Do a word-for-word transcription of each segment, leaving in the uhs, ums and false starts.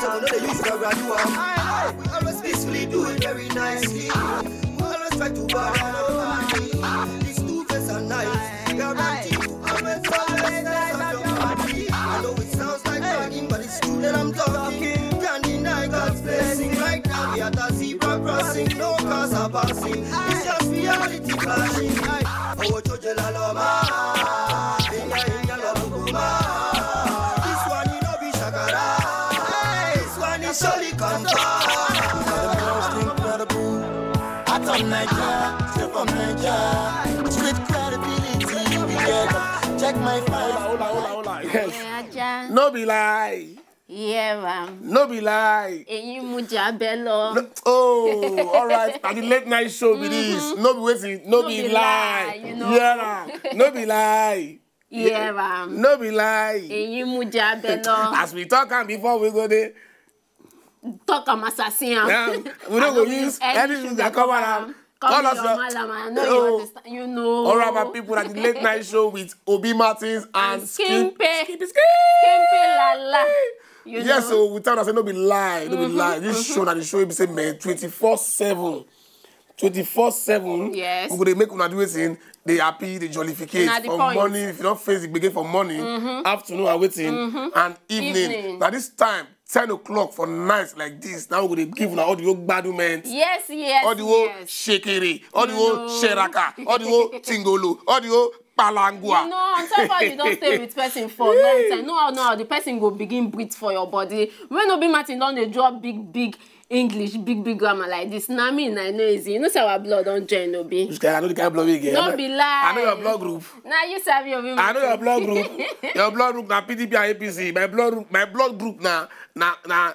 So no dey use ragga do am. We always peacefully do it very nicely. We always try to balance our money. These two face and nice. Guarantee to always always nice on your body. I know it sounds like bragging, but it's true that I'm talking. Can't deny God's blessing. Right now we at a zebra crossing. No cars are passing. It's just reality flashing. Owó tó jẹ lálọ́ máa. Ìyá ìyá lọ gbogbo máa. This one, you know, be shakara. This one is surely confirmed. Most incredible. Out of Nigeria, straight from Nigeria. Street credibility, we get up. Check my file. Hola, hola, hola, hola. Yes. Ẹ ajá. No be lie. Hear am. No be lie. Èyí mú jà bẹ́ẹ̀ lọ. No, oh, all right. At the late night show be this. No be wetin. No, No be be lie. Lie, you know. Yeah, nah. No be lie. Hear am. No be lie. Èyí mú jà bẹ́ẹ̀ lọ. As we talk am before, we go dey. Talk am as I see am. Yeah, we no go use any sugar cover am. Call Call me us your up. Malama. I know you Oh. Understand. You know. All right, my people, at the late night show with Obi Martins and Skimpy. Skimpy. Skimpy la la. You Yes, know. So we tell us no be lie, no be lie. This show na the show be say man twenty-four seven. twenty-four seven. Yes. We go dey make una do wetin? Dey happy, dey jollificate Na the for point. Morning. If you don face the gbege for morning, afternoon and wetin, and evening. Evening. Na this time, ten o'clock for night like this, now we go dey give una all the whole gbadument, Yes, yes, all the whole yes. shekere, all the You whole know. Sheraka, all the whole tingolo, all the whole palangua. You know, on top of you don't stay with person for a long time. No, no, the person go begin breathe for your body. When Obi Martin don dey drop big, big English, big, big grammar like this, na me, na no easy. You know say our blood don join Obi. Which kind? I know the kind of blood we get. No I know- be lie. I know your blood group. Na you sabi Obi I know Martin. Your blood group. Your blood group na P D P and A P C. My blood group, my blood group na na na.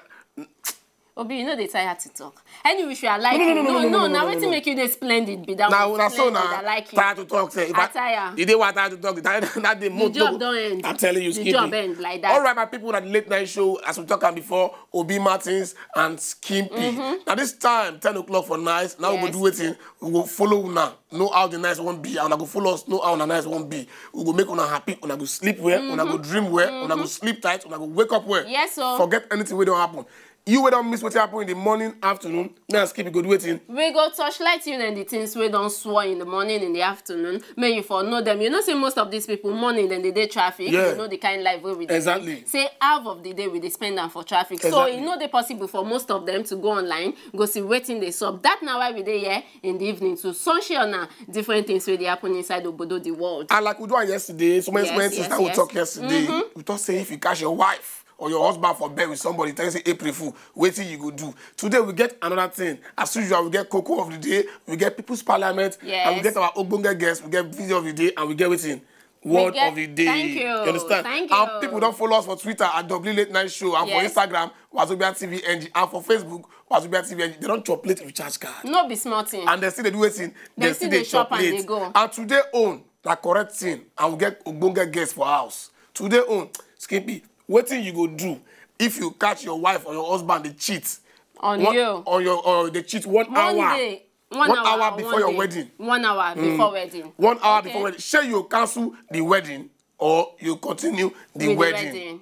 Obi, you know they tired to talk. Anyway, if you are like No, no, you. No, no, no, no, no, no, Now no, wetin no. Make you dey splendid be that Now one. Una so Splendid, na I like you. Tired to talk. Sef. If I tire. You dey what tired to talk. That, that day The job don end. I'm telling you, The Skippy. Job end like that. All right, my people, at the late night show, as we talk am before, Obi Martins and Skimpy. Mm-hmm. Now this time, ten o'clock for night. Now we Yes. go do wetin? We go follow una. Know how the night won't be. And una go follow us. Know how the night won't be. We go make una happy. Una go sleep well. Una go dream well. Una go sleep tight. Una go wake up well. Yes, sir. Forget anything wey don happen. You wey don miss wetin happen in the morning, afternoon. Now Skippy go do wetin? We go torchlight you and the things we don't swore in the morning, in the afternoon. May you for know them. You know, say most of these people morning then they dey traffic. Yeah. You know the kind life where we dey Exactly. live. Say half of the day we dey spend am for traffic. So Exactly. E no dey possible for most of them to go online, go see wetin dey sup. That na why we dey here in the evening to sunshine on different things wey dey happen inside obodo the world. And like we do am yesterday, so many, Yes, so many things yes, that we yes. Talk yesterday. We talk say if you catch your wife or your husband for bed with somebody, tell you say April Fool, wetin you go do? Today we get another thing. As usual, we get cocoa of the day, we get people's parliament, and we Yes. Get our ogbonge guests, we get video of the day, and we get wetin? Word get- of the day. Thank you. You understand? Thank And you. People don follow us for Twitter at W Late Night Show, and Yes. For Instagram, Wazobia T V N G, and for Facebook, Wazobia T V N G. They don chop plate recharge card. No be small thing. And they still dey do wetin? They still dey chop and Plate. Dey go. And today own na correct thing, and we get ogbonge guest for house. Today own, Skippy, wetin you go do if you catch your wife or your husband dey cheat? On One- you. On your or they cheat one, One hour. Day, One one, hour hour before one your day. Wedding. One hour before wedding. One hour Okay. Before wedding. Shey you cancel the wedding or you continue the With wedding? The wedding.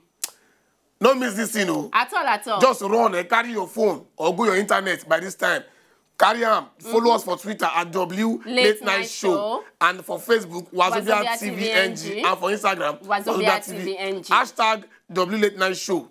No miss this thing, oh. At all, at all. Just run and carry your phone or go your internet by this time. Carry am. Follow us for Twitter at W Late Night Show and for Facebook Wazobia T V N G and for Instagram Wazobia T V N G. Hashtag W Late Night Show.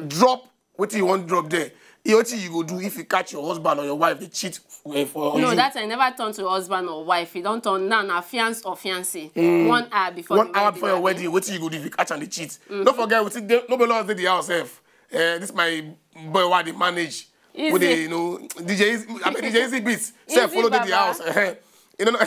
Drop wetin you wan drop there. Wetin you go do if you catch your husband or your wife dey cheat eh, for No, you? That I never turn to husband or wife. He don't turn now na fiance or fiancé. One hour before One the hour wedding, Before your abi? Wedding, wetin you go do if you catch am dey cheat? Don't forget, wetin dey nobody else dey the house sef. Eh, this my boy wey I dey manage. Easy. Wey dey you know D J Easy, I mean D J Easy Beats. Sef Easy, follow dey the Baba. House. Eh, you know,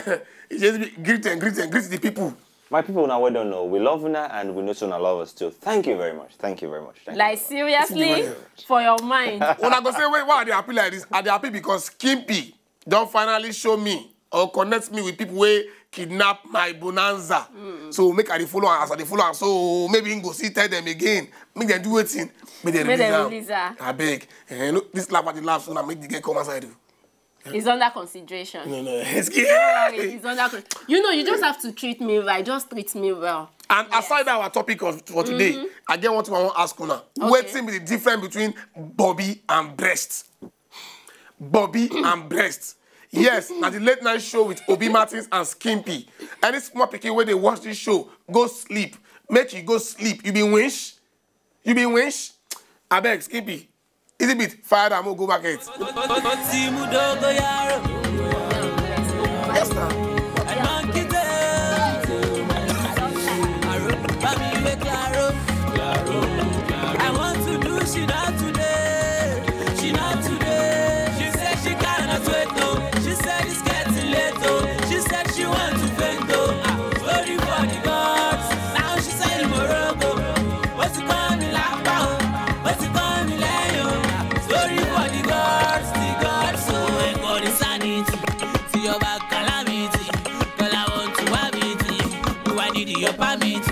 D J Easy Beats, greet them, greet them, greet the people. My people, now we don't know. We love una and we know so una love us too. Thank you very much. Thank you very much. Thank you Like very much. Seriously, for your mind. Una go say, wait, why I dey happy like this? I dey happy because Skimpy don finally show me or connect me with people wey kidnap my bonanza. So make I dey follow am, as I dey follow am. So maybe he go see tell them again. Make them do wetin? Make them Make release dem am. Release her. Abeg. Eh, look, this laugh at the laugh, so na make the girl come outside o. It's under consideration. No, no, it's, It's under con- You know, you just have to treat me right. Just treat me well. And aside our topic of for today, I get one thing I want to ask una. Wetin be the difference between bobby and breast? Bobby and breast. Yes, na the late night show with Obi Martins and Skimpy. Any small pikin wey dey watch this show, go sleep. Make you go sleep. You be winch? You be winch? Abeg, Skimpy. Easy bit. Fire am, go back it. Ó ti mú dógóyárò. Yes, na. Monkey tail. Àrò bá mi wé claro. I want to do she not today. She not today. She said she cannot wait though. She said it's getting late though. She said she want to faint though. Ah, story for the gods. Now she say Morogo. What's it coming like? What's it coming like? Story for the gods, the gods. So I got insanity. See your back calamity. Girl, I want to have it. Do I need your permit?